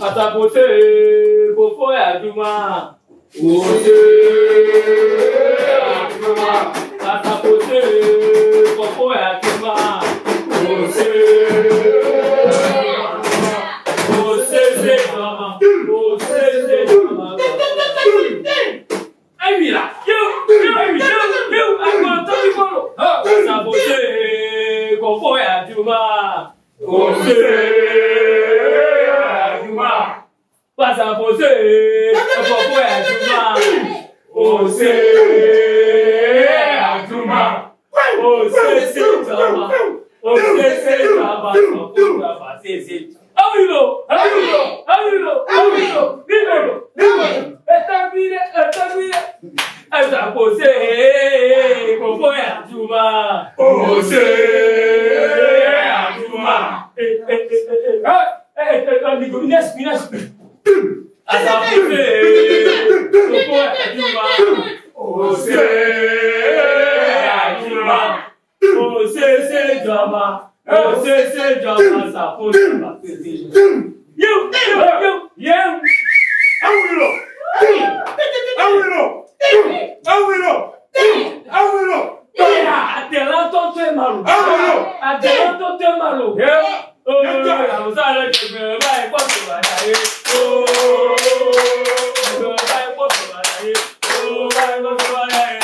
Asafose kofo aduma. Ose aduma. Asafose kofo aduma. Ose Ose se mama. Ose se mama. Ayi la. Yo yo yo yo agbọ̀n tó ti bọ̀rọ̀. Asafose kofo aduma. Ose aduma. Asafose kofo aduma. Ose aduma. Ose se mama. Ose se mama. Se se. Awilo, awilo, awilo, awilo, awilo, awilo. Etabile, etabile. Asafose kofo aduma. Ose aduma. Eh eh eh eh eh eh eh Ines, Ines. Asafose kofo aduma. Ose aduma. Ose se jama. Ose se jama safose ma se se. Yo yo yo yo. Awilo! Awilo! Awilo! Awilo! Adela tó tó ẹ máa lò. Awilo! Adela tó tó ẹ máa lò. Àwùjọ àlọ́ jẹ̀gbẹ̀rẹ̀ báyìí pọ̀ tó wà láyé. Jẹ̀gbẹ̀rẹ̀ báyìí pọ̀ tó wà láyé. Báyìí pọ̀ tó wà láyé.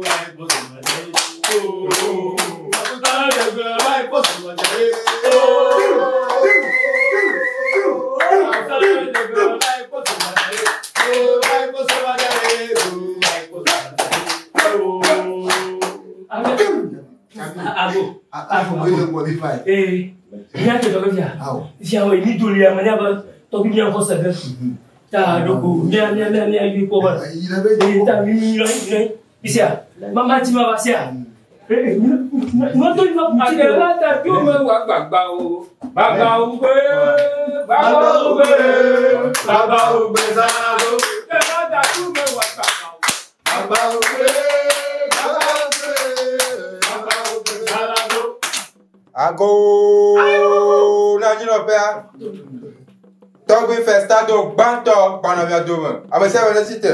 Báyìí pọ̀ tó wà láyé. Àwùjọ àlọ́ jẹ̀gbẹ̀rẹ̀ báyìí pọ̀ tó wà láyé. Àwùjọ àlọ́ jẹ̀gbẹ̀rẹ̀ báyìí pọ̀ tó wà láyé. Báyìí pọ̀ tó wà láyé. Báyìí pọ̀ tó wà láyé. Abo. Eh, nya ke tɔgɔ fia. Fia wo mi doli ya manya ba tɔgɔ mi kɔ sɛbɛ. Ta doko mia mia mia mia yi kɔ ba. Eh, ta mi mi lɔ mi Isia, mama ti ma ba sia. Eh, mo to ma ti Àtẹ̀lá tàbí òun wà gbàgbà o. Bàbá ògbé, bàbá ògbé, Bàbá ògbé sáadó. Àtẹ̀lá tàbí òun wà gbàgbà o. Bàbá ògbé, bàbá ògbé, bàbá ògbé sáadó. Ago na nyinɔƒea tɔgbi festa do gbãtɔ gbãnɔ mia dome ame sia ame ne si te.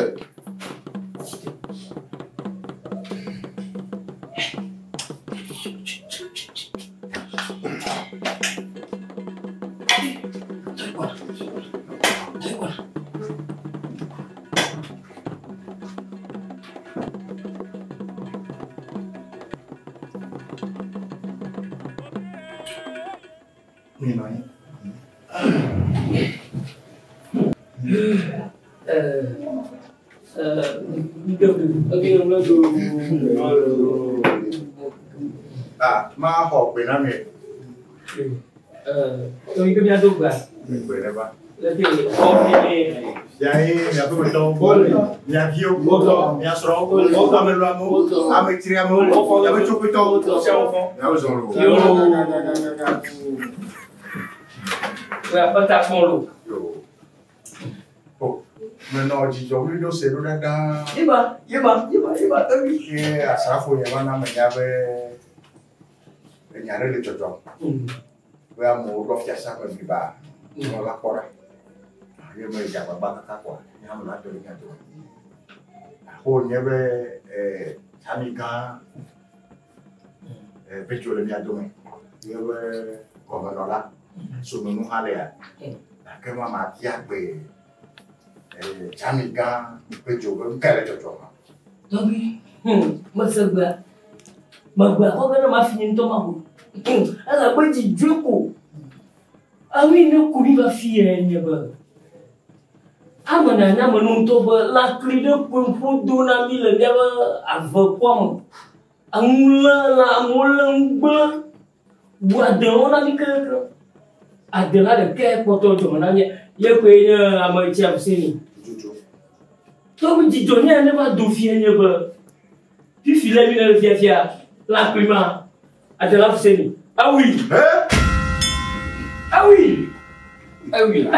Eh, eh, mi do, mi do, mi do. Ah, ma xɔ gbe na mi. Eh, tɔgbi ke mia do gba. Gbe ne ba. Le te xɔ mi ne. Fia ye miaƒe metɔwo, mia viwo, mia srɔ̃wo, ame lɔamewo, ame triamewo, miaƒe tsoƒetɔwo, miawo zɔ lo. Yo. Wɛ aƒeta kpɔn lo. Yo. O, menɔ dzidzɔ wli ɖo se ɖo ɖaɖa. Yeba, yeba, yeba, yeba tɔgbi. Ye asrafo nye va na menya be enya ɖe le dzɔdzɔm. Be amewo ɖɔ fiasa me bliba. Nɔ la kpɔ ɖa. Ye me dze agbagba kaka kɔa, nye hã meva do ɖe mia dome. Axo nye be sami gã Petro le mia dome. Ye be gɔmenɔla somenu hã lea. Gake ma ma bia gbe sami gã Petro be nu ka le dzɔdzɔm. Tɔgbi, mese gbea. Megbe akɔ ge ne ma fi nye ŋutɔ ma ho. Elabe dzidzɔe ko. Awi ne ku mi va fi ye nye be. Ame nana me nu ŋutɔ be lãkli ɖe koe ƒo do na mi le míaƒe avekɔa me. Aŋu lé lã amewo lé nu gblẽ. Bu adelãwo na mi keŋkeŋ. Adelã ɖekae kpɔtɔ dzɔme na mía. Ye koe nye ame tsia Fuseni. Tututu. Tɔgbi dzidzɔ nye ne va do fie nye be fifi le mi le fiafia lãkli ma adela Fuseni. Awi. Awi. Awi la.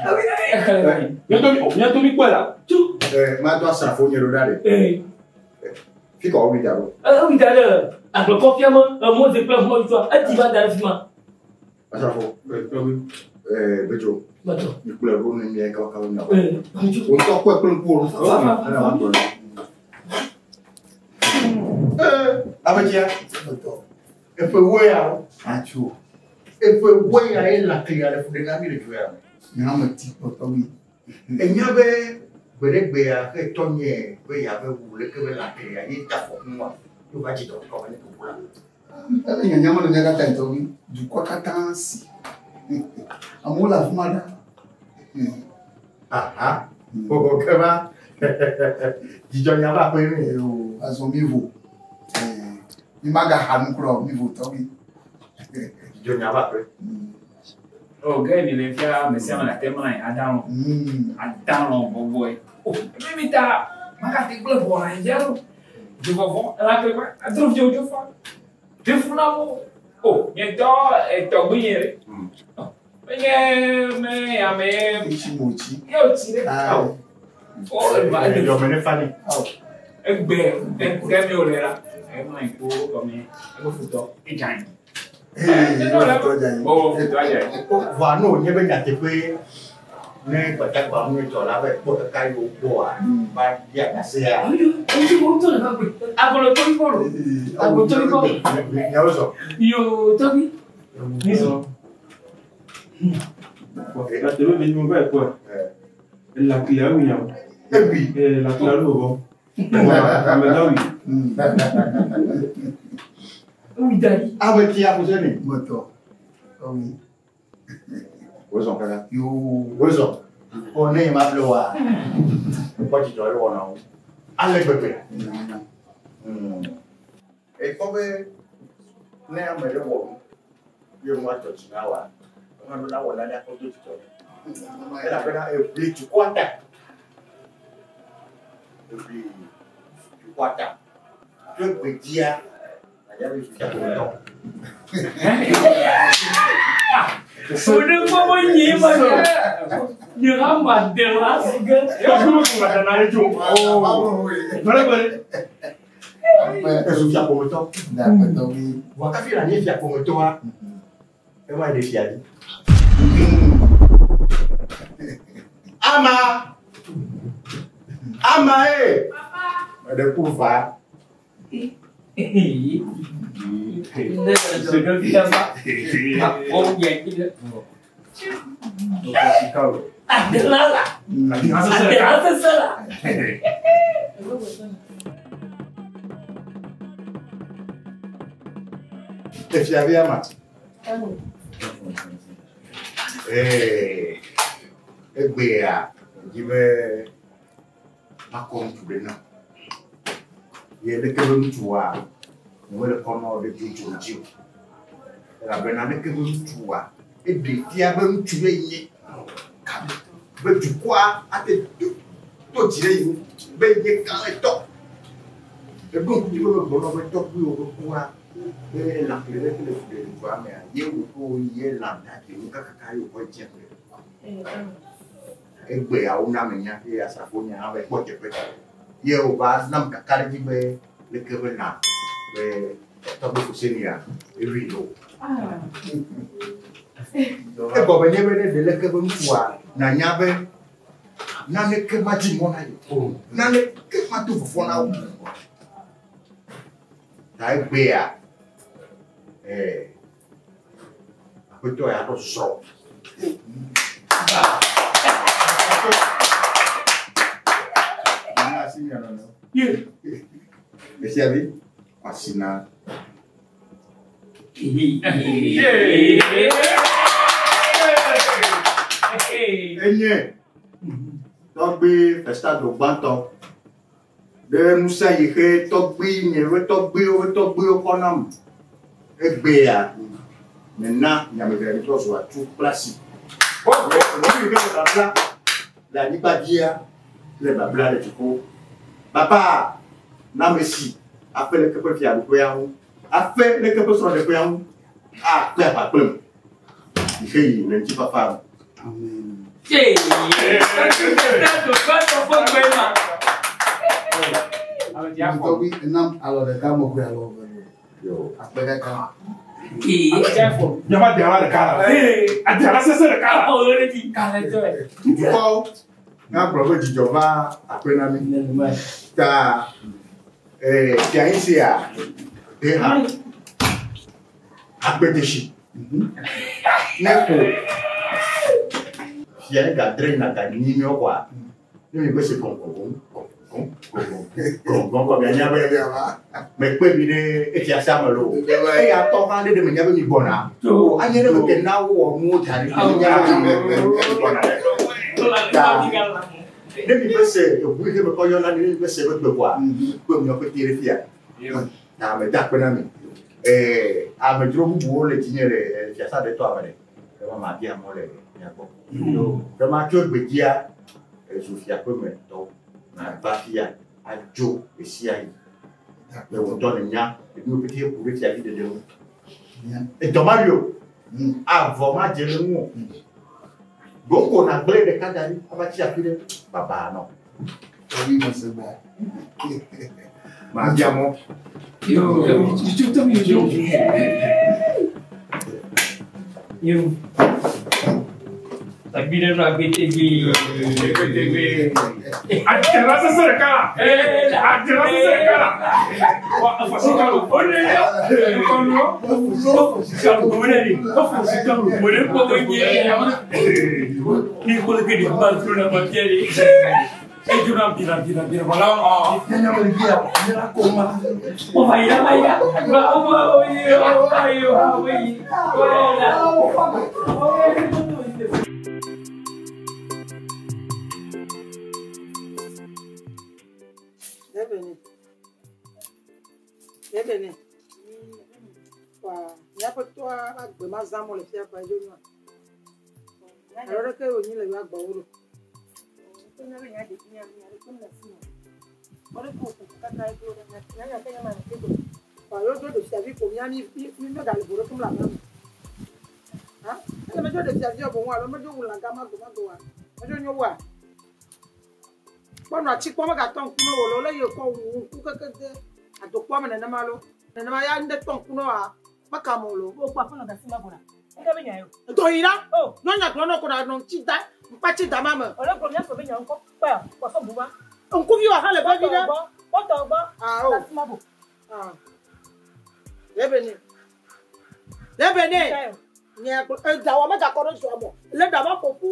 Awi. Mia to mi kpɔe la. Tu. Ma do asrafo nye ɖo ɖa ɖe. Eh. Fi ka wowi da ɖo? Ewi da ɖe agblekɔƒea me, emɔze kple mɔdzoa, edi va da ɖe fi ma. Asrafo. Ee, Bedzo. Metɔ. Mikplɔe ɖo ne mia kabakaba miawɔ. Ee, ŋutsu. Wò ŋutɔ kpɔe kple ŋkuwò. Va, va, va, va. Ee, ametsia. Metɔ. Eƒe wo ya o. Atso. Eƒe wo ya ye lãklia le fu ɖe na mi le dzo ya me. Nye hã meti kpɔ tɔgbi. Enya be gbe ɖe gbea xe tɔnye be yeave wu leke be lãklia ye da afɔkua ye wòva dzi dɔ kɔ ne ƒoƒo la. Ele nyanya me le mía katã tɔgbi. Dukɔ katã si. Amewo le afi ma ɖa. Aha. O ke va. Dzidzɔnya va aƒe mi. Eo, azɔ mi vo. Mi magaxa nu kura o, mi vo tɔgbi. Dzidzɔnya va aƒe. O ke mi le fia ame sia ame nate mlɔ anyi ada lɔ. Ada lɔ bɔbɔe. O mi mi ta magate gblẽ ʋɔ le anyi fia ɖo. Dzovɔvɔ elãkle kpa adro viwo dzo fa. Defu na wo. O nye tɔ etɔgbi nye ɖe. Menye me ame ye. Etsi mo tsi. Ye o tsi ɖe. Awo. O ema ede. Yɔme ne fa ne. Awo. Egbe ke mi o le la. Emlɔ anyi kpo gɔme ebe futɔ edze anyi. Ee, futɔ dze anyi. O futɔ dze anyi. Vɔa ne wònye be nyateƒe ne gbadagba ŋu dzɔ la be kpɔ kaka yi wogbɔa va ɖia ɖasea. Ŋutsu wo ŋutɔ le va gbe. Agblɔ tɔgbi kpɔ lo. Agblɔ tɔgbi kpɔ. Nyawo zɔ. Yo tɔgbi. Nizɔ. La télé vient nous voir quoi La clé oui. Ewi. La clé au vent. Oui. Ewi dali. Ame tia fuseni. Metɔ. Tɔgbi. Wozɔ kaka. Yo. Wozɔ. O ne ma ble wa. Kpɔ dzidzɔ ɖe wɔna wo. Ale gbegbe. Ekpɔ be ne ame ɖe wɔ nu ye nua dzɔ dzi na wa, ame ɖo la wɔ nane akɔ do dzidzɔ nɛ. Elabena eʋli dukɔa ta. Eʋli dukɔa ta. Tso gbedzia, nànya be fia ƒometɔ. One gbɔ be nyee ma nɔ. Nye hã ma de la si ge. Tɔgbi mo kun ka taa n'ale jo. Gbɛlɛgbɛlɛ. Ezu fia ƒometɔ. Dakpe tɔgbi. Vɔ kafi la nye fia ƒometɔa, ema ɖe fia dzi. Ama! Ama e! Meɖe ku va. Ne le dzɔ fia va. Akpɔ nye dzi ɖe. Adela la. Adela sese la. Efia vi ama. Ee, egbea dzi be makɔ ŋutsu ɖe nam. Ye leke be ŋutsua nyemele kɔ na wo ɖe dzodzo dzi o. Elabena leke be ŋutsua eɖe fia be ŋutsu ye nye be dukɔa ate to dzi ɖe yi ŋu be nye kalẽtɔ. Eɖo ŋku dzi be megblɔ na wo be tɔgbuiwo be kua be lãkle ɖe le fu ɖe dukɔa mea ye wòƒo ye lã da ɖe ŋu kakaka ye wòkɔ dze ƒe. Egbeawo na menya ye asrafo nya hã be kpɔ teƒe. Ye wòva nam kaka ɖe dzi be leke be lã be tɔgbi Fusenia ewui ɖo. Egɔme nye be ne ɖe leke be ŋutsua nanya be naneke madzi mɔ na ye o, naneke mado vɔvɔ na wo. Ta egbea aƒetɔ ya ɖo zɔ. Nana asi mia nɔnɔewo. Ye. Esia vi, asi na. Enye tɔgbi Festado gbãtɔ ɖe ŋusẽ yi xe tɔgbi nye be tɔgbiwo be tɔgbiwo kɔ nam. Egbea mena nyamevia mi trɔ zu atsu kple asi. Nu yi ke le babla le anyigba dzia le babla le dziƒo. Baba na ame si aƒe leke ƒe fiaɖuƒea ŋu, aƒe leke ƒe srɔ̃ɖeƒea ŋu, akpe aʋa kple mu. Yi xe yi le ŋutifafa me. Amen. Tse. Festado gbãtɔ ƒe gbe ma. Ame tia. Tɔgbi enam alɔ ɖeka me koe alɔ eve lo. Akpe ɖeka. Nyama de ala ɖeka la. Adi ala sese ɖeka la. Dukɔwo n'a gblɔ be dzidzɔ va aƒe na mi. Ta fia yi sia de ha agbedesi. Ne ko fia yi gadre yina ganyi mi kɔa ne mi be se gɔngɔngɔn gɔngɔngɔn kɔ mia nya be mekpe mi ɖe efiasa me lo. Eya tɔ hã ɖe ɖe me nya be mi gbɔna. Anye ɖe me ke na wowɔ nuwo da ɖi mi nya be mi gbɔna ɖe. Ta ne mi be se eʋu yi ke me kɔ yɔna ne mi be se be gbe kɔa kpe miɔ pete ɖe fia. Ta ame da akpe na mi. Amedzro bubuwo le dzinye le fiasa ɖe tɔ ame ɖe. Ema ma bia mɔ le mia gbɔ. Ema tso egbedzia ezu fiaƒe me tɔwo. Na va fia adzo ɣe sia ɣi. Le wò ŋutɔ nènya enuwo pete ku ɖe fiavi ɖeɖe ŋu. Edɔ ma li o. Avɔ ma dze le ŋu o. Gboko na gblẽ ɖeka da ɖi ava tsi afi ɖe baba nɔ. Tɔgbi me se gbea. Ma bia mɔ. Yo, yo, yo. Tagbi ɖe nɔ agbetegbe. Adi ala sese ɖeka la. Adi ala sese ɖeka la. Wa afɔsi ka lo. O de yɔ. Kɔnu. Sika lo gbɔmɔ de. Sika lo gbɔmɔ de kpɔ nye. Ni kolo ke de ba turu na ma fiyɛ de. E jona bira bira bira wala. O va ira va ira. Va o va o yi o va yi o va yi. Ebene. Ebene. Wa míaƒe tɔa agbe ma zãm le fia kpa dzo nua. Alo ɖeke wònyi le yewoa gbɔwo ɖo. Wa yewo dzo ɖe fiavi ko mía mi mi megale vo ɖe kum le aƒe me. Ha? Ele medzo ɖe fiavi boŋ alo medzo wu lã gama goma goa. Medzo nyo wua. Kpɔnɔ atsi kpɔ megatɔ ŋku ne wò lo le yi kɔ wu ŋku keke de adokpɔ me nenema lo. Nenema ya ŋɖe tɔ ŋku ne wa meka mo lo. Dɔ yi la. Nyɔnya gblɔ ne ko na nɔ ŋtsi da ŋkpatsi da ma me. Ŋkuvi wa hã le vevi ɖe. Ah o. Ah. Lebene. Lebene. Nye gblɔ edawɔ megakɔ ɖe zɔa me. Le ɖa ma ƒo ƒu.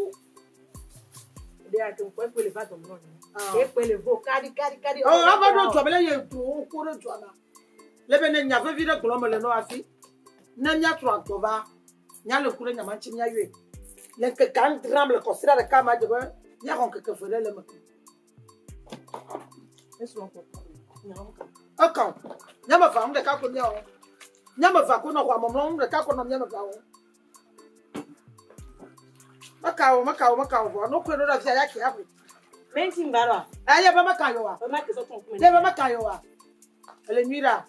Oh, ava ɖo dzɔ me le ye du ŋku ɖe dzɔa me. Lebe ne nya vevi ɖe gblɔ me le nɔ hafi. Ne míatrɔ agbɔ va, míale ŋku ɖe nyama ŋuti míayɔe. Le ŋkeke adrea me le kɔsiɖa ɖeka me adze be míaxɔ ŋkeke eve ɖe le eme. Eka o. Míame eve nu ɖeka ko míawɔ. Míame eve ko nɔ xɔa me mlɔm, nu ɖeka ko nɔ míame evea wɔm. Meka o, meka o, meka o vɔ. Ne wokoe ɖo ɖe fia ya ke axɔe. Eye be meka yɔ wa. Ye be meka yɔ wa. Ele nyui ɖa.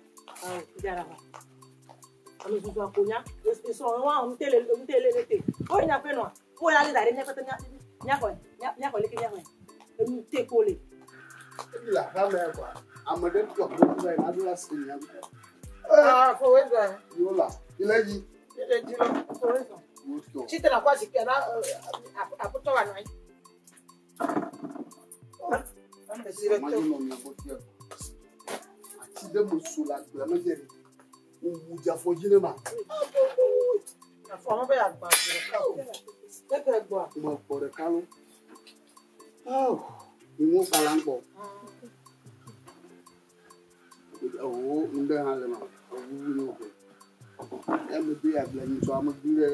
Le aƒea me kɔa, ame ɖe tu aƒe va yina aɖo la se nya. Ah, fo wezɔ. Yewo la, ile dzi. Ile dzi lɔ, fo wezɔ. Wotɔ. Tsitre na kɔ zikpuia na aƒetɔ wa nɔ anyi. Ezi ɖe Ama to. nyo nɔ mia gbɔ fia. Ati ɖe me so le agblea me fia ɖe. Wowu dze afɔ dzi ne ma. Afɔ me be yeagbã zi ɖeka o. Tete gbɔa. Me kpɔ ɖeka lo. Oh, nuwo kpa la ŋkpɔ. Ewo ŋɖe hã le ma. Ewu ne wo. Eme do ya gblẽ nyitsɔ ame gbi ɖe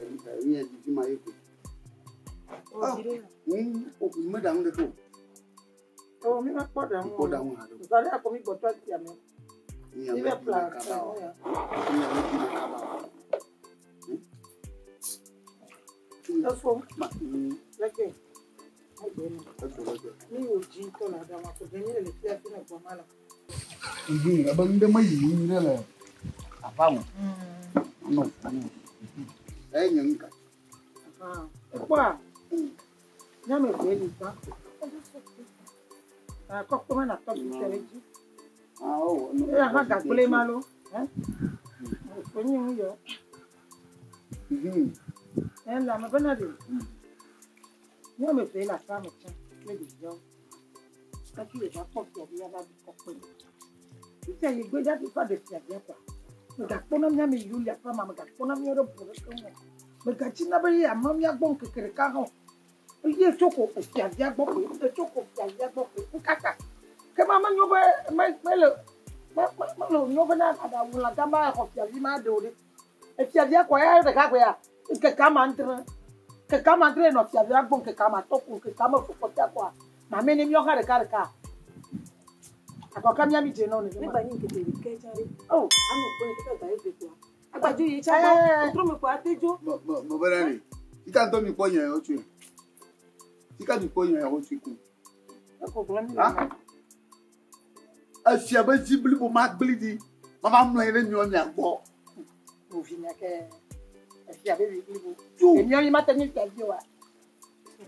enu ya dzi fi ma ye ko. O me ɖa ŋu ɖeke o. Oh, mi ma kpɔ ɖe ŋu. Kpɔ ɖa ŋu haɖe o. Zã ɖe akɔ mi gbɔtɔ sia me. Mi Mi ame bɛ bi pla na kaba o. ya. Mi ame bi na kaba o. Efo. Ma Leke. Agbe me. edo le ge. Mi wo dzi tɔ la ɖe ma ko de mi le fia fi na gbɔ ma la. Ebe ŋɖe me yi nyui ɖe le aƒea me. Nɔ nɔ. Eye nye ŋka. Ah. Ekpɔa. Nyame eve li gbã. Ah, kɔ kpɔ me na tɔ fi te ɖe dzi. Eya hã gagblẽ ma lo. Onye ŋu yɔ. Ɛ le ame bena ɖe. Nye ame eve le aƒea me tsã kple ɖeviawo. Hafi le va kpɔ fiavia va ɖu kɔkɔe. Fifia yi gbe dza va ɖe fiavia kɔa. Megakpɔna mía me yiwo le aƒea me, megakpɔna míawo ɖe bu ɖeke ŋu o. Megatsina be ye ama mía gbɔ ŋkeke ɖeka hã o. Eye tso ko fiavia gbɔ koe, etso ko fiavia gbɔ koe. Ŋkaka. Ke ma menyo be mele mele nyo be na aɖawu lã gã ma exɔ fiavi ma ɖe o ɖe. Efiavia kɔ ya ɖeka koe ya. Ŋkeke ame adre. Ŋkeke ame adre nɔ fiavia gbɔ ŋkeke ame atɔ̃ ko ŋkeke ame eve kpɔtɔe kɔa. Mame ne míawo hã ɖeka ɖeka. Akɔka mía mi dze nɔ ne. Ne gba nyi ŋkeke ɖeka tsã ɖe. Oh. Anɔ kpɔ nye kaka gba eve kɔa. Agbadzo yi tsã gbɔ. Otrɔ me kɔa ate dzo. Me bena ɖe. Sika ŋutɔ mi kpɔ nye yawo tsoe. Sika mi kpɔ nye yawo tsoe ko. Eko gblɔ mi le. Efia be dzi blibo ma gblẽ ɖi. Mava mlɔ anyi ɖe miɔ mia gbɔ. Ovi nya ke. Efia be dzi blibo. Tso. Emiɔ yi ma te nyi fiavi oa.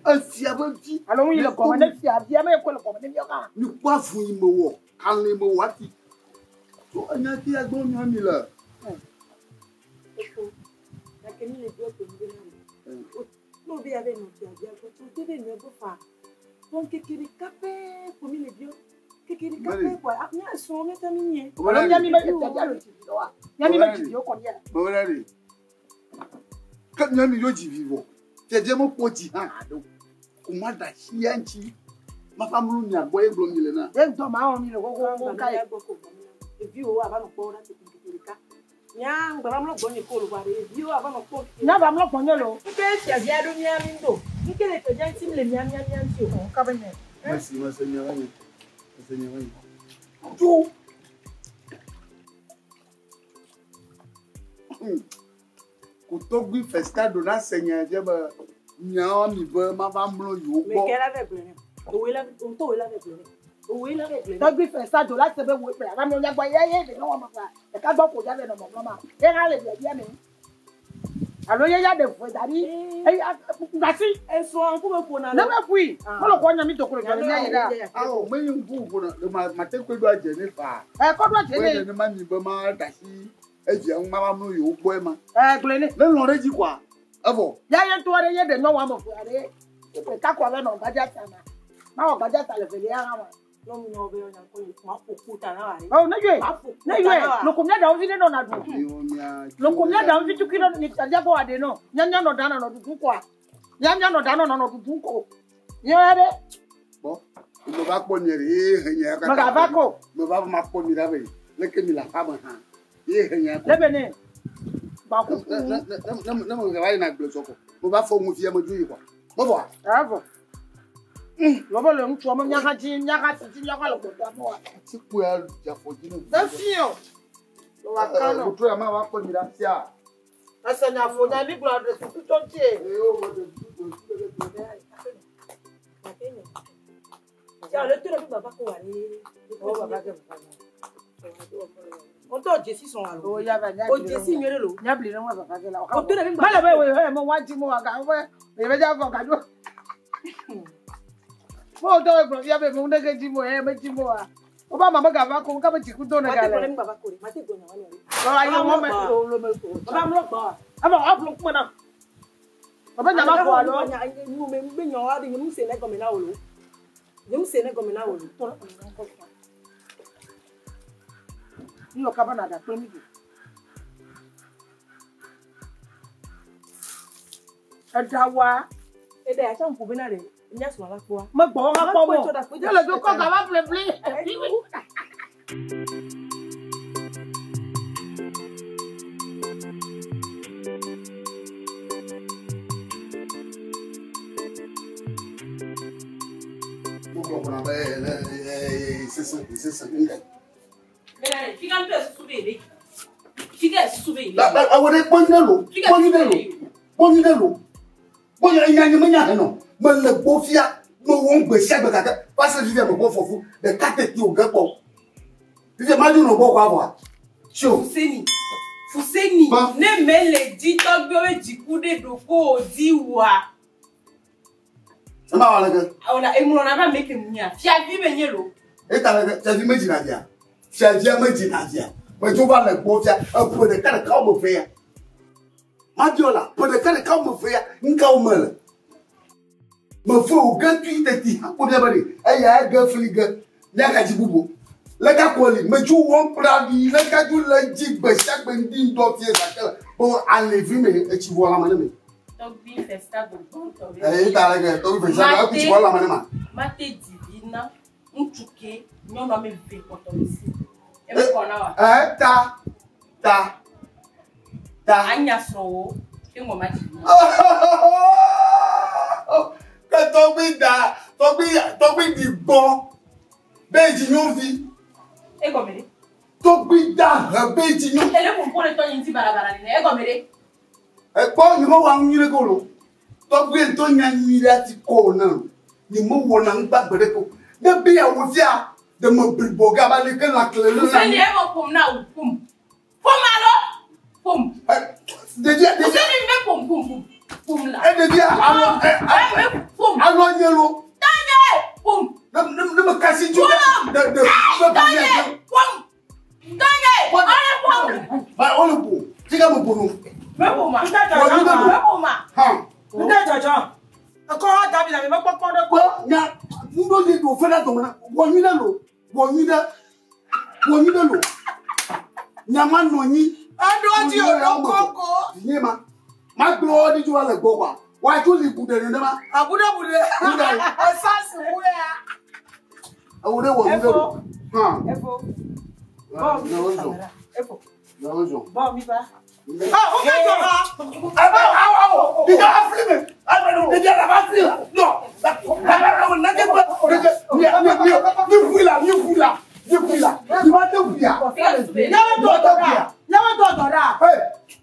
Efia be dzi. Alo ŋu yi le gɔme ne fiavia me ko le gɔme ne miɔ hã. Mi kpɔ avu yi me wɔ, kalẽ me wɔ hafi. Tso enya ti ya gbɔ miɔ mi le. Eko. Gake mi le biɔ ko mi be na mi. No be ya be nɔ fiavia gbɔ. Tso te be nɔ gbɔ fa. Fɔ ŋkeke ɖeka pɛ ko mi le biɔ. Keke ɖeka pɛ kɔa. Mía srɔ̃ mía ta mi nye. Alo mía mi be fiavia le dzi oa. Mía mi be dzi kɔ mía. Me bena ɖe. Ke mía mi yo dzi vi vɔ. Fiavia me kpɔ dzi hã haɖe o. Ko ma ɖe asi ya ŋuti. Ma va mlɔ mia gbɔ ye gblɔ mi le na. Ye ŋutɔ ma wɔ mi le xoxoxo ka ye. Eviwo ava nɔ kpɔ ɖa ŋkeke ɖeka. Nya ŋgbɛ va mlɔ gbɔnye ko lo va ɖe. Eviwo ava nɔ kpɔ. Nya va mlɔ gbɔnye lo. Nke fiavia ɖo mía mi ɖo. Nke le fiavia ŋuti mi le mía mía mía ŋuti o. Ka be nye. Mesi mese nya va nye. Mese nya va nye. Tso. Kotɔgbi festa do na se nya fia be nyawo mi be ma va mlɔ yewo gbɔ. Meke la ve gblẽ nɛ. Owoe la ŋutɔ woe la ve gblẽ nɛ. Owoe la ve gblẽ nɛ. Tɔgbi festa do la se be wo ƒe ava mlɔ mía gbɔ ye ye ɖe nɔ wɔme ƒea. Ɖeka gbɔ ko dza ve nɔ mɔmlɔ ma. Ye hã le biabia me. Alo ye ya ɖe vɔe da ɖi. Eya gasi. Esrɔ̃ ŋkume ƒona. Ne me ƒui. Mele kɔ nya mi do klo dzɔ le mía yi ɖa. Awo menye ŋku ƒona ɖe ma ma te kɔe ɖo adze ne faa. Ɛ kɔ ɖo adze ne. Wɔ ne ma mi be ma ɖe asi evia ŋu ma va mlɔ yewo gbɔe ma. Ɛ gblɔe ne. Ne lɔ̃ ɖe dzi kɔa evɔ. Ya ye ŋutɔ ɖe ye ɖe nyɔnu ame eve aɖe. Ɖeka kɔ be nɔ gbadza ta ma. Ma wɔ gbadza ta le velia hã ma. Nyɔnu nyawo be nya kɔ yi ma ƒo ku ta na wa. Ɔ ne yɔe. Ne yɔe. Loko mía ɖawo vi ɖe nɔ na ɖu. Loko mía ɖawo vi tukui ɖe ni fiavia gbɔ aɖe nɔ. Mía mía nɔ ɖa nɔ ɖuɖu kɔa. Mía mía nɔ ɖa nɔ nɔ ɖuɖu ko. Míawo ya ɖe. Bɔ. Me va kpɔ nye ɖe ye he nye ya kaka. Megava ko. Me va ma kpɔ mi ɖa be leke mi le aƒea me hã. Ye he nye ya ko. Lebe ne. Baku. Ne me va yina gble sɔkɔ. Me va fɔ ŋu fia me dzo yi kɔa. Me vɔa. Evɔ. Lɔbɔ le ŋutsua me mía hã dzi mía hã si dzi mía hã le gbɔdɔ amewoa. Atikpo ya dze afɔ dzi ne. Efi o. Lɔwɔ kan nɔ. Wòtrɔ ya ma va kpɔ mi ɖa sia. Ese nya fo nya mi gblɔ ɖe susu tɔ ŋuti ye. Ŋutɔ dzesi sɔn alo. O ya va nya. O dzesi nyuie ɖe lo. Nya bli ɖe ŋu vava ge la. O to ɖe mi Mele be wo he mo wa dzi mo wa ga be me be dza fɔ ga do. Mo do gblɔ fia be mo ɖe ke dzi mo he me dzi mo wa. O ba mama ga va ko ka be dziku do ne Mate ga gblɔ le. ɖe mi baba ko ɖe. Mate gblɔ nya wa nɔ ɖe. Ba ayi mo me lo lo me ko. Baba mlɔ gbɔ. Aba wa blo kuma na. Baba nya ma fɔ alo. Nu me be nya wa ɖe nye mu se ne gɔme na wo lo. Nye mu se ne gɔme na wo lo. Nyo kaba na da kple mi do. Eɖa wa. Eɖe ya tsã ŋku bena ɖe mía srɔ̃ va kpɔa. Me gbɔ ha kpɔ mo. Ye le do kɔ ga va ple ple. Mo gblɔ kplɔ be sese sese ŋgɛ. Fika ŋutɔ susu be yele. Fika susu be yele. Awɔ ɖe kpɔ nyuie lo kpɔ nyuie lo kpɔ nyuie lo kpɔ nyuie nya nye menya henɔ me le gbɔ fia me wɔ ŋgbe sia gbe gake va se fifia me gbɔ fɔfu ɖeka teti o ge kpɔ fifia ma dzo nɔ gbɔ kɔ avɔa tso. Fuseni Fuseni ne mele dzi tɔgbewo be dziku ɖe ɖoko o dzi wòa. Ema wɔ aleke. Awɔna eŋlɔna be ame ke mu nya fiavi be nye lo. Eta aleke fiavi me dzina via. Fiavia me dzina via. Medzo va le gbɔ fia. Eƒe ɖeka ɖeka woame eve ya. Mabiɔ la, ƒe ɖeka ɖeka woame eve ya. Nu ka wo me le? Mefe wò ge tui teti akpɔ mía be ɖe eya ege fli ge míagadzi bubu. Le gakɔ li medzo wɔm kple aɖi le gadzo le dzi gbe sia gbe ŋdi ŋdɔ fie gake le be alẽvi me etsi vɔ lãme ne me. Tɔgbi festa gbogbo Eyi ta le ke tɔgbi festa eku tsi vɔ lãme ne ma. Mate divi na ŋutsu ke nyɔnu ame eve kpɔtɔ le si. Eme kɔ na wa. Ta ta ta. Anya srɔ̃wo ke ŋɔ ma dzi. Ke tɔgbi da tɔgbi tɔgbi di gbɔ be dzi nyɔvi. Egɔme ɖe. Tɔgbi da he be dzi nyɔ. Ele ƒoƒo le tɔnye ŋuti balabala nene egɔme ɖe. Ekpɔ nye me wɔ nu nyui ɖe ke o lo. Tɔgbi ŋutɔ nya nyui ɖe ati kɔ o na lo. Nye me wɔ na ŋgbagbe ɖe ke o. Ne be yeawɔ fia ɖe me blibo gaba le ke lãkle le la. Fuseni eme ƒom na wò ƒom. Ƒom alo ƒom. Ɖevia ɖevia. Fuseni me ƒom ƒom ƒom ƒom la. E ɖevia alɔ e ƒom. Alɔ nye lo. Tɔnye ƒom. Ne ne ne me kasi tso ɖe ɖe ɖe. Tɔnye ƒom. Tɔnye ɔle ƒom. Ba ɔle ƒo. Tika me ƒo no. Me ƒo ma. Nte dzɔdzɔ. Me ƒo ma. Hã. Nte dzɔdzɔ. Ekɔ hã dabi na mi mekpɔkpɔ ɖe Kpɔ nya nuɖo li ɖo fe ɖe dɔme na wɔ nyui ɖe lo wɔ nyui ɖe wɔ nyui ɖe lo nya ma nɔ anyi. Eɖo dzi o ɖo koko. Nye ma ma gblɔ ɖi tso le gbɔ kɔa woatso li bu ɖe nenema. Abu ɖe bu ɖe. Bu ɖe. Esansi wu ya. Ewo ɖe wɔ nyui ɖe lo. Hã. Efo. Bɔn mi va. Efo. Ne wo zɔ. Bɔn mi va. Ah, o ka jɔ ha. Awo awo awo. Ɖevia afli me. Ɖevia la va fli la. Nɔ. Mi mi mi ƒui la mi ƒui la mi ƒui la. Mi ma te ƒui ya. Nyawo dɔ dɔ ɖa. Nyawo dɔ dɔ ɖa.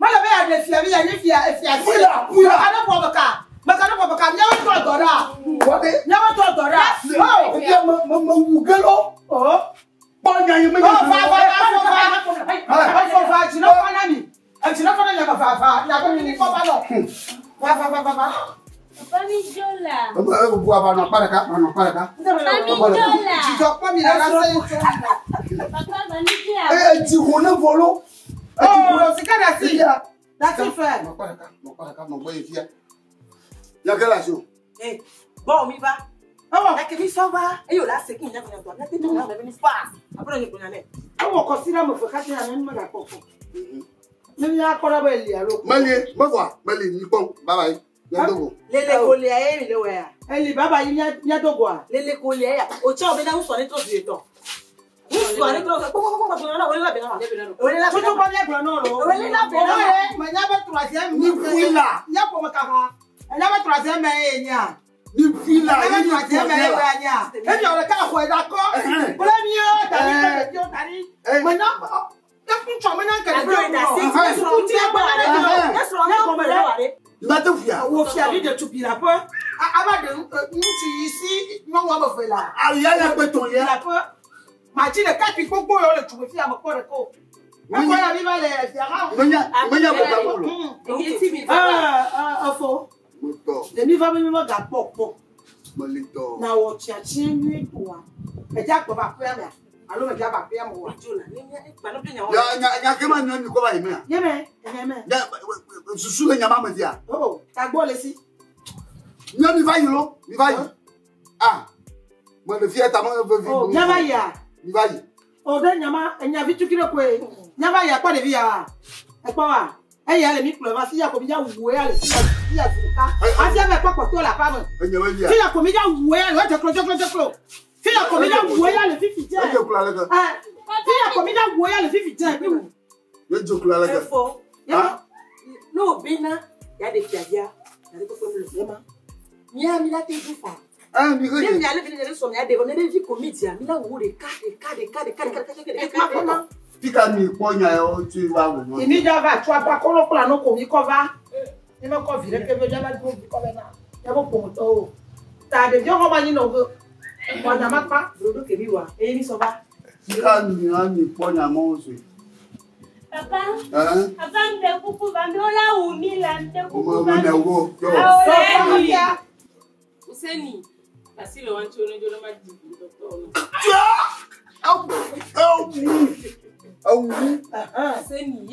Mele be yeaɖe fia mi yanyi fia efia. Ƒui la ƒui la. Meka ɖe ƒo meka. Meka ɖe ƒo meka. Nyawo dɔ dɔ ɖa. Wɔde. Nyawo dɔ dɔ ɖa. Efia me me me wu ge lo. Kpɔ nya yi me nya. Va va va va va va dzi ne fa na mi. Edzi ne fa na mi va va. Nya be mi ni kɔ va nɔ. Va va va va va. Papa mi dzo la. Ebu ava nɔ kpa ɖeka nɔ kpa ɖeka. Papa mi dzo la. Dzidzɔ kpɔ mi le la se yi tso. Papa va mi dzo la. Ee dzi ho ne vɔ lo. Oh, sika da si. Da si fɛ. Nɔ kpa ɖeka nɔ kpa ɖeka nɔ gbɔ yi fia. Nya ke le asi o. Eh, bon mi va. Ewɔ gake mi sɔ va eye wòle ase kí nya gbɔnya gbɔnya tete wòle ame mi fa. Aƒe nye gbɔnya nɛ. Ewɔ kɔsi ɖe ame eve katã ya ne megakpɔ kɔ. Ne míakpɔ ɖe be eli alo. Meli mevɔa meli mi kpɔm baba yi míado go. Lele kolia ye mi le wɔ ya. Eli baba yi míado goa. Lele kolia ya. O tsɛ o bɛ na ŋusɔ ne trɔ zu etɔ̃. Ŋusɔ ne trɔ zu kpɔkpɔkpɔ gblɔ na wòle la bɛn na wa. Wòle la bɛn na wa. Tutu kɔ míagblɔ n'o lo. Wòle la bɛn na wa. Mɛ nya be troisième. Mi ƒui la. Nya ƒome ka ha. Nya be troisième ye nya. Mi ƒui la. Nya be troisième ye nya. Ebi wòle ka xɔe da kɔ. Kple míawo tari kple ɖeviwo tari. Mɛ nya ŋutsɔ me nya kele Ado da se. Suku gbɔ na ne Srɔ̃ ne gɔme le wa ɖe. Ma te ƒuia. Wò fiavi ɖetugbi la ƒe ava ɖe ŋutsu yi si nyɔnu woame eve la. Ayi ya nya kpe tɔ̃ lia. La ƒe matsi ɖekakpui gbogbo yawo le tugbe fi ame kpɔ ɖeka o. Ekɔ ya mi va le fia hã. Menya menya bɔ ta bolo. Efo. Motɔ. Le mi va be mi megakpɔ kpɔ. Melitɔ. Na wɔ tsiatsia nyuie toa. Edze agbɔ va aƒea mea alo medze ava aƒea me oa. Ya nya nya ke ma nya mi kɔ va yi mea. Nye me nye me. Nya susu le nya ma me fia. O tagbɔ le si. Nya mi va yi lo mi va yi. Ah me le fia ta me vevi. O nya va yia. Mi va yi. O ɖe nyama enya vi tukui ɖe koe. Nya va yia kpɔ ɖevi ya wa. Ekpɔ wa. Eya le mi kplɔ va fia ko mi dza wu ya le fia fia zi ɖeka. Hafi ame kpɔ kpɔtɔ le aƒea me. Enye be via. Fia ko mi dza wu ya le edze klo dze klo dze klo. Fia ko mi dza wu ya le fifi dze. Edze klo ale ke. Fia ko mi dza wu ya le fifi dze. Edze klo ale ke. Efo. Ne o bena ya ɖe fia via ya ɖe kpekpe mi le fia ma. Mía mi la te du fa. Mi Ne mi ale fi ne sɔ mia ɖe vɔ ne ɖevi ko mi dzia mi la wu ɖeka ɖeka ɖeka ɖeka ɖeka ɖeka ɖeka ɖeka. Fika mi kpɔ nya yawo tso va wò nɔ. Ìní dza va tso aƒe akɔlɔ kple anɔ ko mi kɔ va. Mi me kɔ vi ɖeke vi dza va do vi kɔ vɛ na. Ya be ƒometɔwo. Ta ɖeviwo xɔ va nyi nɔ ge. Wɔ nyama kpa. Ɖoɖo ke mi wa eye mi sɔ va. Fika mi hã mi kpɔ nya mɔwo zoe. Papa. Hein? Papa me kuku va mi ola wu mi la me kuku Mo va mo mi. ne wo. Awo Useni. Asi le wancho ne jolo ma di docteur no. Tia! Au au.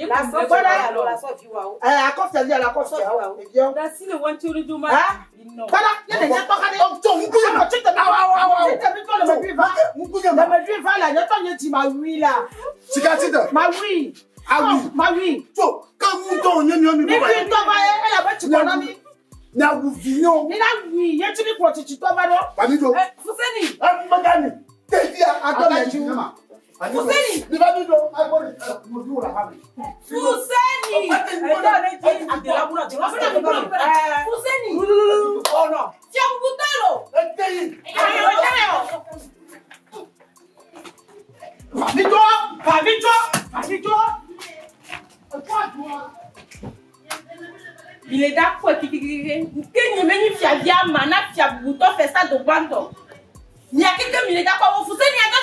La sɔ Gbɔdɔ. la sɔ vi wa o. Ɛ akɔ fia via la akɔ fia o. Eviɔ. Dasi le wɔn tso ɖe do ma. Ha? Gbɔdɔ ye ne nye tɔ ka de. Tso ŋkunye ma. Akɔ tsi tɛmɛ. Awo awo awo. Tsi tɛmɛ tɔ le me dui va. Ŋkunye Le ma. me dui va la nye tɔ nye dzi ma wui la. Sika tsi tɛ. Ma wui. Awi. Ma wui. Tso ke ŋutɔ wònye miɔ mi Mi wui tɔ va ye ele be tsi kɔ na mi. Miawu vi nyɔ. Mi la wui ye tsi mi kplɔ tsitsitɔ va ɖo. Bami do. Fuseni. Megani. Tevia Adɔ adɔ le le dzi. dzi ma. Fuseni. Mi va mi do. Agbɔ de. Mo vi wo la ha mi. Fuseni. Ɛdɔ ne dzi de la buna de la buna. Ɛɛ. Fuseni. Ɔnɔ. Fiabugutalo. Ete yi. Bami do. Bami do. Bami do. Ɛkɔ aduɔ. Mi le da kpɔe kikikiki. Ke nye menyi fiavia ma na fiabugutɔ fɛ sa do gbãtɔ. Mia keke mi le da kpɔ wo Fuseni adɔ